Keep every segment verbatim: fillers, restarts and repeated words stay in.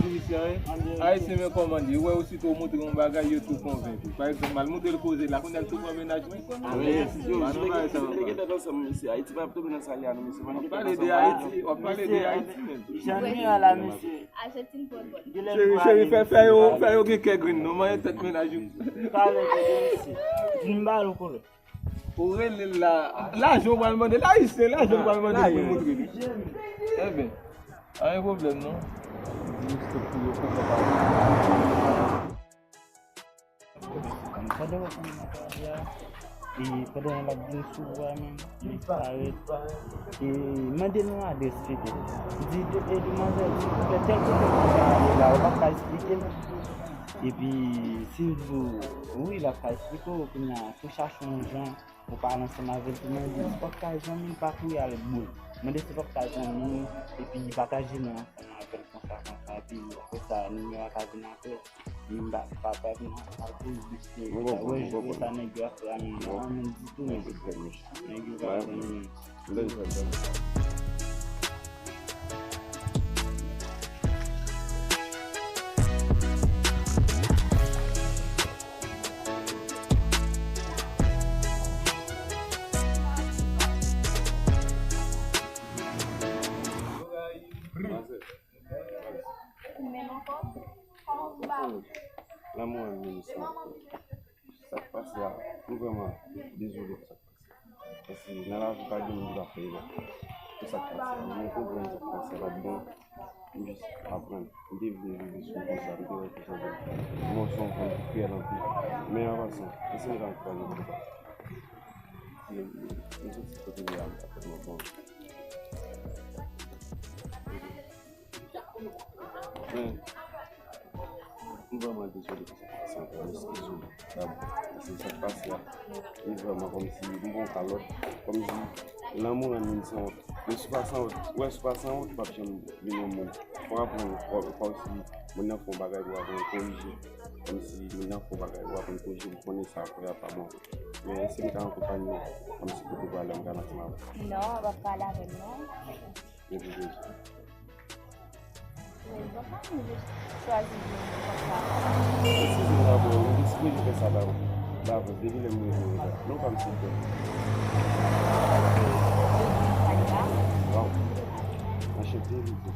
di misye anyen. Ayisyen men kòmande. Yo wè osito ou montre yon bagay, yo tou konvenki. Pa egzanp, m al montre l koze la, kounye a l tou pran mennaj mwen. Mwen, si yo, si yo te gentan ansanm, mesye, Ayiti pa ap tonbe nan sa l ye a, non, mesye. W ap pale de Ayiti, w ap pale de Ayiti, men. Jan nou ye la, mesye. Cheri, cheri, fè, fè yo, fè yo gen kè grenn, non, manyen tèt mennaj ou. Pale de mesye. Vin ba l kole. Ou rele l la. Lajan w pral mande l, Ayisyen, lajan w pral mande l pou l montre li. Ebyen, pa gen pwoblèm, non. Pandan w ap nan kay la, e pandan l ap vin sou ou a menm, li parèt, e mande nou adrès pito. Li di, e demwazèl, silvouplè, tèl kote pou mwen ale la, ou p ap ka eksplike m? Epi, si l di w wi, l ap ka eksplike w, kounye a, si w chache yon jan, ou pale ansanm avè l, pou mande si w p ap ka jwenn li, pa kouri al boul. Mande si w p ap ka jwenn li, epi pataje non ansanm avè l konsa, konsa, epi apre sa, nimewo a ka vin apre. Li m pa, pa, pa vin al pou l bouske. Mwen konprann, mwen konprann. Wè sa nèg yo ap fè a, men, mwen pa renmen l ditou, men. Nèg yo pa renmen. Lanmou an vini san. Sa k pase a, m vrèman dezole pou sa k pase. Paske nan lavi pa gen moun ki pa fè erè. Tout sa k pase a, mwen konprann sa k pase a pa t bon. M jis aprann. M te vle rive sou konsa, m te wè konsa bon. Mwen se yon fanm ki kriyèl anpil. Men an pasan, èske m ka ankouraje moun pa? M soti kote m ye a, m pa fè mwen bon. Men, m vrèman dezole pou sa k pase ankò, eskize m dabò. Paske sa k pase a, li vrèman kòmsi m pran kalòt, kòmsi lanmou rann moun sanwont. Men si w pa sanwont, w wè si w pa sanwont, ou p ap janm vin yon moun. Fò w aprann, fò, fò si moun nan fè yon bagay, ou aprann korije. Kòmsi moun nan fè yon bagay, ou aprann korije, ou konnen sa w fè a pa bon. Men si m ka akonpanye w, kòmsi kote w prale a, m ka al ansanm avè w. Non, w p ap prale avè m, non. Gen pou koze. Eskize m dabò, m te sipoze fè sa davans. Davans, depi lè m rive deja. Non pa m silvouplè. Waw. Anchante, Lydie.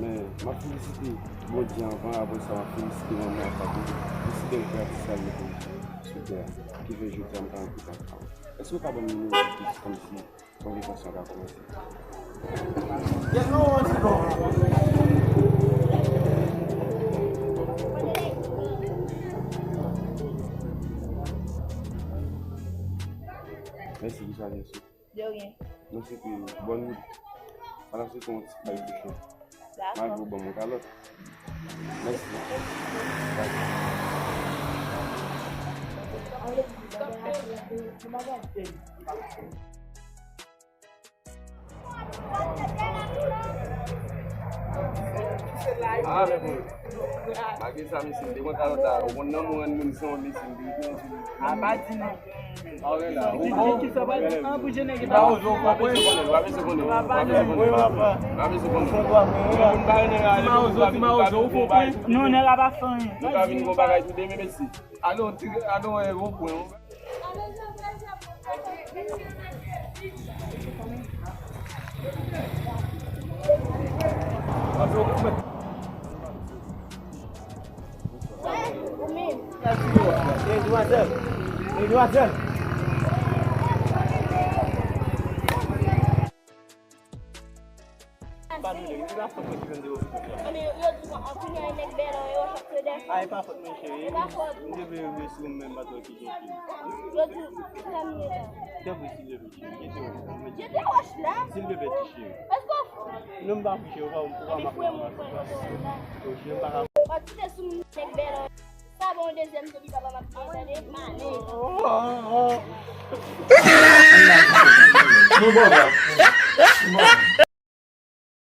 Men, m ap fin Felisite Bondye anvan, apre sa, m ap felisite manman ak papa m, felisite m frè atis la li sou tè a, ki fè jodi a m ka rankontre avè w. Èske w ka ban m nimewo w, plis, kòmsi konvèsasyon an ka kòmanse? Mèsi, ki sa, Jezi? De rien. Nou swete w bòn wout. Ala swete yon ti bay bouch ou. Dakò. Malgre w ban m yon kalòt. Mèsi. Ah, men bon. Malgre sa, mesye, m te konn kalòt la. Ou konn nan moun rann moun san, mesye, m te konn A pa di non. Ki sa pa di? An pou je nèg pa. Ou pa bezwen konnen, ou pa bezwen konnen, ou pa bezwen konnen. Ou pa bezwen konnen. Moun pa gen nèg a ale, nou ka vin, nou ka vin gon bagay. Nou ka vin gon bagay tou demen, mesye. Alon, ti, alon, e, gon pwen. Yo di, kounye a nèg bèl an, yo chak fedè. A, e pa fòt mwen, cheri. E pa fòt. M te vle remèsye ou menm, patwon ki gen fi. Yo di, sa m ye la. Tanpri, silvouplè. Jete wòch la. Silvouplè, ti cheri. Èske w fou? Non, m pa fou, cheri, ou pa, ou pa. Epi fouye mwen, fouye mwen la. Ou cheri, m pa ka. Ou pa kite sou m nèg bèl an. Sa bon, dezyèm se li papa m ap peye, tande? Mane. Nou bon, bra.